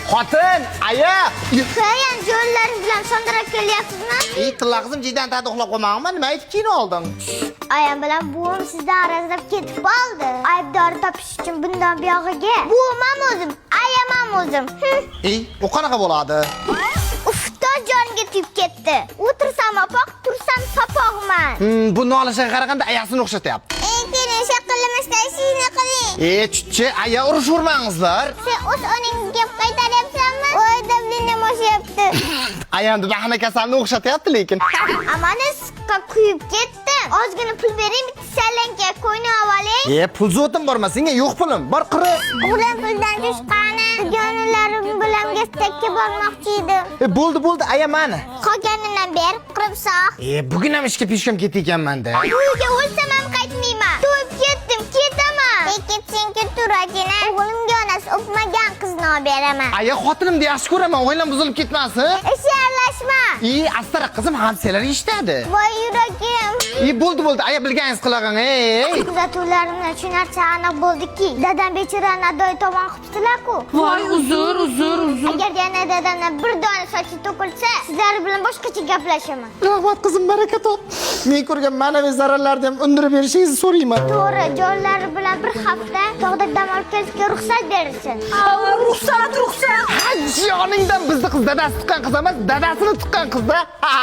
Xotin, aya. Qayan jo'llaring bilan sondirab kelyapsizmi? Ey, tilla qizim, jiydan tagida uxlab qolmag'inmi? Nima aytib kino olding? Ayam bilan buvim sizdan arazlab ketib qoldi. Aybdor topish uchun bundan buyog'iga buvim ham o'zim, ayam ham o'zim. Ey, u qanaqa bo'ladi? Uf, jonimga tegib ketdi. O'tirsam opoq, tursam sopog'man. Bu nolishiga qaraganda ayasini o'xshatyapti. Ey, keling, shaqillamasdan ishingni qiling. E, chutchi, aya urushavermangizlar. Sen o'z onangga gap qaytaryapsanmi? Voy, давление oshyapti. Ayamni bahana kasalni o'xshatyapti lekin. Amani issiqqa kuyib ketdim. Ozgina pul bering, bitta sallanka ko'yni oling. E, pul zotim borma, senga yo'q pulim. Bor qiri. O'g'lim puldan tushqani. Dugonalarim bilan gastakka bormoqchi edim. E, bo'ldi, bo'ldi, aya mani. Qolganidan ber, qiribsoq. E, bugun ham ishga peshkom ketayotganman-da. Uyga o'lsam ham qaytmayman. To'yib ketdim, ketaman. E, ketsang ketur, ajina. O'g'limga onasi o'pmagan qizni olib beraman. Aya, xotinimni yaxshi ko'raman, oilam buzilib ketmasin. Ishga aralashma. E, astara qizim hamsiyalar eshitadi. Voy yuragim. E, bo'ldi, bo'ldi, aya bilganingiz qilag'in, ey. Kuzatuvlarimdan shu narsa aniq bo'ldiki, dadam bechorani adoyi tomon qilibsizlar-ku. Voy, uzr, uzr, uzr. Agar yana dadamdan bir dona sochi to'kilsa, sizlar bilan boshqacha gaplashaman. Rahmat qizim, baraka top. Men ko'rgan ma'naviy zararlarni ham undirib berishingizni so'rayman. To'g'ri, jonlari bilan bir hafta tog'da dam olib kelishga ruxsat berilsin. Ruxsat, ruxsat. Ha, joningdan bizni qiz dadasi tuqqan qiz emas, dadasini tuqqan qizda. Ha!